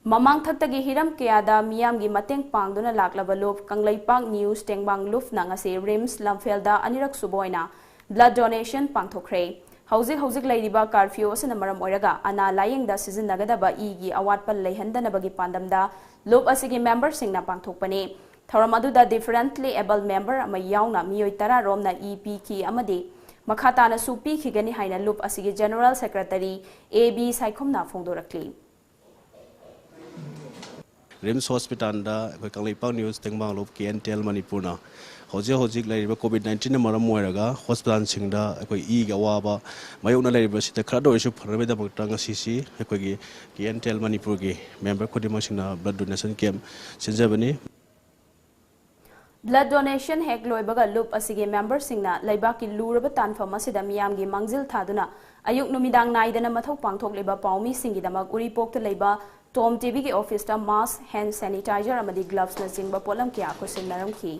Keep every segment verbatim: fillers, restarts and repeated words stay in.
ꯃꯃꯥꯡꯊꯛꯇꯒꯤ ꯍꯤꯔꯝ ꯀꯌꯥꯗ ꯃꯤꯌꯥꯝꯒꯤ ꯃꯇꯦꯡ ꯄꯥꯡꯗꯨꯅ ꯂꯥꯛꯂꯕ ꯂꯨꯞ ꯀꯪꯂꯩꯄꯥꯛ ꯅ꯭ꯌꯨꯁ ꯇꯦꯡꯕꯥꯡ ꯂꯨꯞꯅ ꯉꯁꯤ ꯔꯤꯝꯁ ꯂꯝꯐꯦꯜꯗ ꯑꯅꯤꯔꯛ ꯁꯨꯕ ꯑꯣꯏꯅ ꯕ꯭ꯂꯗ ꯗꯣꯅꯦꯁꯟ ꯄꯥꯡꯊꯣꯛꯈ꯭ꯔꯦ꯫ ꯍꯧꯖꯤꯛ ꯍꯧꯖꯤꯛ ꯂꯩꯔꯤꯕ ꯀꯥꯔꯐ꯭ꯌꯨ ꯑꯁꯤꯅ ꯃꯔꯝ ꯑꯣꯏꯔꯒ ꯑꯅꯥ ꯂꯥꯌꯦꯡꯗ ꯁꯤꯖꯤꯟꯅꯒꯗꯕ ꯏꯒꯤ ꯑꯋꯥꯠꯄ ꯂꯩꯍꯟꯗꯅꯕꯒꯤ ꯄꯥꯟꯗꯝꯗ ꯂꯨꯞ ꯑꯁꯤꯒꯤ ꯃꯦꯝꯕꯔꯁꯤꯡꯅ ꯄꯥꯡꯊꯣꯛꯄꯅꯤ꯫ ꯊꯧꯔꯝ ꯑꯗꯨꯗ ꯗꯤꯐꯔꯦꯟꯠꯂꯤ ꯑꯦꯕꯜ ꯃꯦꯝꯕꯔ ꯑꯃ ꯌꯥꯎꯅ ꯃꯤꯑꯣꯏ ꯇꯔꯥ ꯔꯣꯝꯅ ꯏ ꯄꯤꯈꯤ ꯑꯃꯗꯤ ꯃꯈꯥ ꯇꯥꯅꯁꯨ ꯄꯤꯈꯤꯒꯅꯤ ꯍꯥꯏꯅ ꯂꯨꯞ ꯑꯁꯤꯒꯤ ꯖꯦꯅꯔꯦꯜ ꯁꯦꯀ꯭ꯔꯦꯇꯔꯤ ꯑꯦ ꯕꯤ ꯁꯥꯏꯈꯨꯝꯅ ꯐꯣꯡꯗꯣꯔꯛꯂꯤ꯫ ꯔꯤꯝꯁ ꯍꯣꯁꯄꯤꯇꯥꯜꯗ ꯑꯩꯈꯣꯏ ꯀꯪꯂꯩꯄꯥꯛ ꯅ꯭ꯌꯨꯁ ꯇꯦꯡꯕꯥꯡꯂꯨꯞ ꯀꯦ ꯑꯦꯟ ꯇꯤ ꯑꯦꯜ ꯃꯅꯤꯄꯨꯔꯅ ꯍꯧꯖꯤꯛ ꯍꯧꯖꯤꯛ ꯂꯩꯔꯤꯕ ꯀꯣꯚꯤꯗ ꯅꯥꯏꯟꯇꯤꯟꯅ ꯃꯔꯝ ꯑꯣꯏꯔꯒ ꯍꯣꯁꯄꯤꯇꯥꯜꯁꯤꯡꯗ ꯑꯩꯈꯣꯏ ꯏꯒꯤ ꯑꯋꯥꯕ ꯃꯥꯌꯣꯛꯅ ꯂꯩꯔꯤꯕꯁꯤꯗ ꯈꯔꯗ ꯑꯣꯏꯔꯁꯨ ꯐꯅꯕꯒꯤꯗꯃꯛꯇ ꯉꯁꯤꯁꯤ ꯑꯩꯈꯣꯏꯒꯤ ꯀꯦ ꯑꯦꯟ ꯇꯤ ꯑꯦꯜ ꯃꯅꯤꯄꯨꯔꯒꯤ ꯃꯦꯝꯕꯔ ꯈꯨꯗꯤꯡꯃꯛꯁꯤꯡꯅ ꯕ꯭ꯂꯗ ꯗꯣꯅꯦꯁꯟ ꯀꯦꯝ ꯁꯤꯟꯖꯕꯅꯤ꯫ ꯕ꯭ꯂꯗ ꯗꯣꯅꯦꯁꯟ ꯍꯦꯛ ꯂꯣꯏꯕꯒ ꯂꯨꯞ ꯑꯁꯤꯒꯤ ꯃꯦꯝꯕꯔꯁꯤꯡꯅ ꯂꯩꯕꯥꯛꯀꯤ ꯂꯨꯔꯕ ꯇꯥꯟꯐꯝ ꯑꯁꯤꯗ ꯃꯤꯌꯥꯝꯒꯤ ꯃꯥꯡꯖꯤꯜ ꯊꯥꯗꯨꯅ ꯑꯌꯨꯛ ꯅꯨꯃꯤꯗꯥꯡ ꯅꯥꯏꯗꯅ ꯃꯊꯧ ꯄꯥꯡꯊꯣꯛꯂꯤꯕ ꯄꯥꯎꯃꯤꯁꯤꯡꯒꯤꯗꯃꯛ ꯎꯔꯤꯄꯣꯛꯇ ꯂꯩꯕ ꯇꯣꯝ ꯇꯤꯚꯤꯒꯤ ꯑꯣꯐꯤꯁꯇ ꯃꯥꯁꯛ, ꯍꯦꯟꯗ ꯁꯦꯅꯤꯇꯥꯏꯖꯔ ꯑꯃꯗꯤ ꯒ꯭ꯂꯚꯁꯅꯆꯤꯡꯕ ꯄꯣꯠꯂꯝ ꯀꯌꯥ ꯈꯨꯠꯁꯤꯟꯅꯔꯝꯈꯤ꯫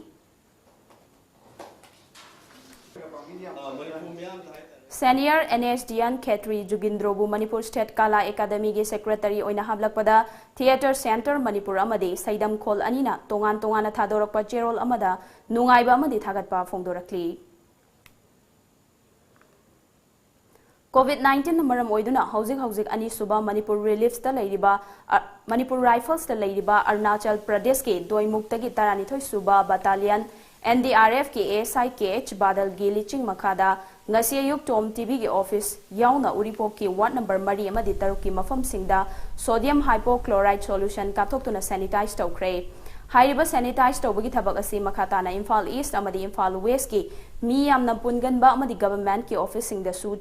Senior N S D N Khetri ꯖꯨꯒꯤꯟꯗ꯭ꯔꯣꯕꯨ ꯃꯅꯤꯄꯨꯔ ꯁ꯭ꯇꯦꯠ ꯀꯂꯥ ꯑꯦꯀꯥꯗꯃꯤꯒꯤ ꯁꯦꯀ꯭ꯔꯦꯇꯔꯤ ꯑꯣꯏꯅ ꯍꯥꯞꯂꯛꯄꯗ ꯊꯤꯌꯦꯇꯔ ꯁꯦꯟꯇꯔ ꯃꯅꯤꯄꯨꯔ ꯑꯃꯗꯤ ꯁꯩꯗꯝꯈꯣꯜ ꯑꯅꯤꯅ ꯇꯣꯉꯥꯟ ꯇꯣꯉꯥꯟꯅ ꯊꯥꯗꯣꯔꯛꯄ ꯆꯦꯔꯣꯜ ꯑꯃꯗ ꯅꯨꯡꯉꯥꯏꯕ ꯑꯃꯗꯤ ꯊꯥꯒꯠꯄ ꯐꯣꯡꯗꯣꯔꯛꯂꯤ꯫ ꯀꯣꯚꯤꯗ ꯅꯥꯏꯟꯇꯤꯟꯅ ꯃꯔꯝ ꯑꯣꯏꯗꯨꯅ ꯍꯧꯖꯤꯛ ꯍꯧꯖꯤꯛ ꯑꯅꯤꯁꯨꯕ ꯃꯅꯤꯄꯨꯔ ꯔꯤꯂꯤꯐꯇ ꯂꯩꯔꯤꯕ, ꯑ, ꯃꯅꯤꯄꯨꯔ ꯔꯥꯏꯐꯜꯁꯇ ꯂꯩꯔꯤꯕ ꯑꯔꯨꯅꯥꯆꯜ ꯄ꯭ꯔꯗꯦꯁꯀꯤ ꯗꯣꯏꯃꯨꯛꯇꯒꯤ ꯇꯔꯥꯅꯤꯊꯣꯏ ꯁꯨꯕ ꯕꯇꯥꯂꯤꯌꯟ ꯑꯦꯟ ꯗꯤ ꯑꯥꯔ ꯑꯦꯐꯀꯤ A S I K H ꯕꯥꯗꯜꯒꯤ ꯂꯤꯆꯤꯡ ꯃꯈꯥꯗ ꯉꯁꯤ ꯑꯌꯨꯛ ꯇꯣꯝ ꯇꯤꯚꯤꯒꯤ ꯑꯣꯐꯤꯁ ꯌꯥꯎꯅ ꯎꯔꯤꯄꯣꯛꯀꯤ ꯋꯥꯔꯗ ꯅꯝꯕꯔ ꯃꯔꯤ ꯑꯃꯗꯤ ꯇꯔꯨꯛꯀꯤ ꯃꯐꯝꯁꯤꯡꯗ sodium hypochlorite solution ꯀꯥꯞꯊꯣꯛꯇꯨꯅ ꯁꯦꯅꯤꯇꯥꯏꯖ ꯇꯧꯈ꯭ꯔꯦ꯫ ꯍꯥꯏꯔꯤꯕ ꯁꯦꯅꯤꯇꯥꯏꯖ ꯇꯧꯕꯒꯤ ꯊꯕꯛ ꯑꯁꯤ ꯃꯈꯥ ꯇꯥꯅ ꯏꯝꯐꯥꯜ ꯏꯁ꯭ꯠ ꯑꯃꯗꯤ ꯏꯝꯐꯥꯜ ꯋꯦꯁ꯭ꯠꯀꯤ ꯃꯤ ꯌꯥꯝꯅ ꯄꯨꯟꯒꯟꯕ ꯑꯃꯗꯤ ꯒꯚꯔꯟꯃꯦꯟꯠꯀꯤ ꯑꯣꯐꯤꯁꯁꯤꯡꯗꯁꯨ